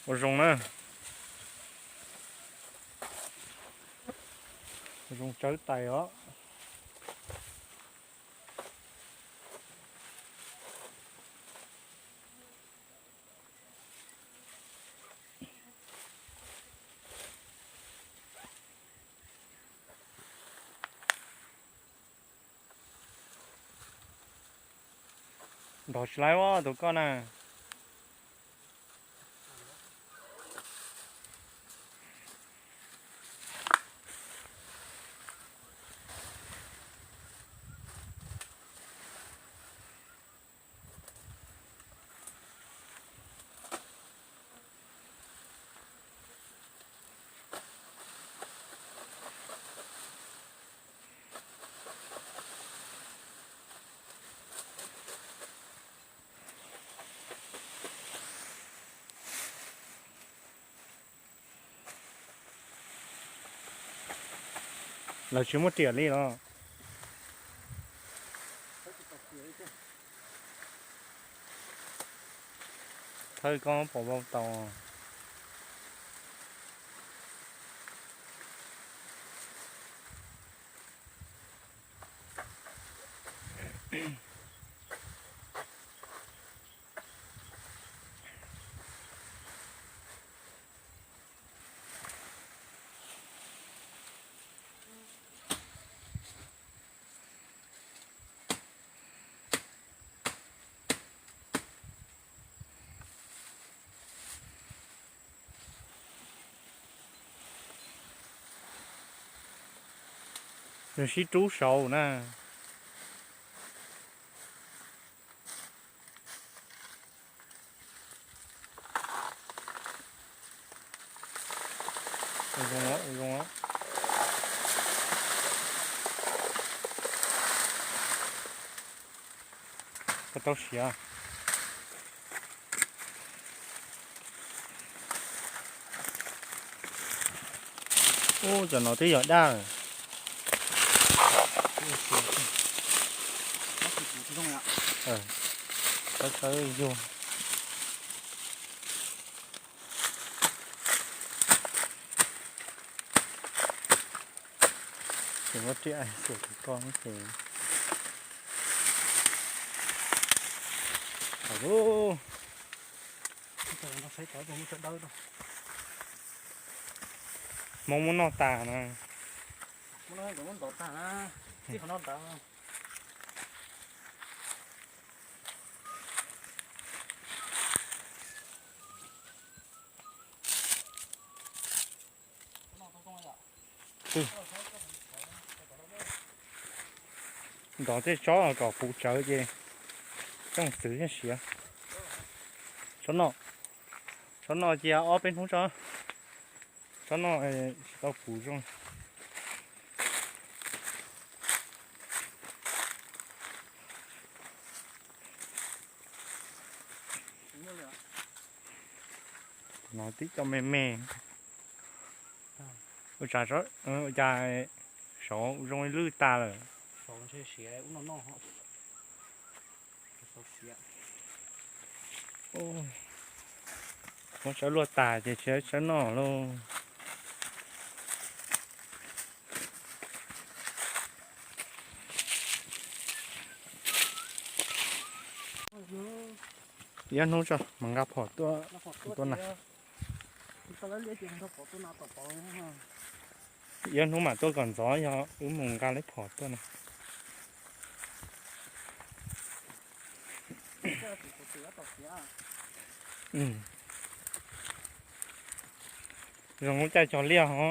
Ua zoo na. Ua zoo tsawb tais os. Nrog tsis laib ua tus koj na. Lawv tsis muaj riam li los? Thawj koj pom vau tau. Nws sib rub saud na. Zoo, zoo. Koj tau siav. Ub, cov no twb yog daj. Txawb txawb yug. Ces muab riam xuas tus ko ces. Hmoob muab noj tas na. Nrog tej tsob kom puv tsawv ces coj mus txwv thiaj siav. Tsob no, tsob no cia ob peb hnub tso. Tsob no tsis tau puv zoo. No tib co me me. Ua cas, ua cas saud zoo li lwj tas lawm. Muab tsawb luaj tas ces tsis tsawb noj lauj. Ib ob hnub tso mas nqa phom tuaj, tuaj na. Ib ob hnub mam tuaj kom ntxov yog wb mus nqa lawv phom tuaj na. Zoo lub caij cog liaj ho.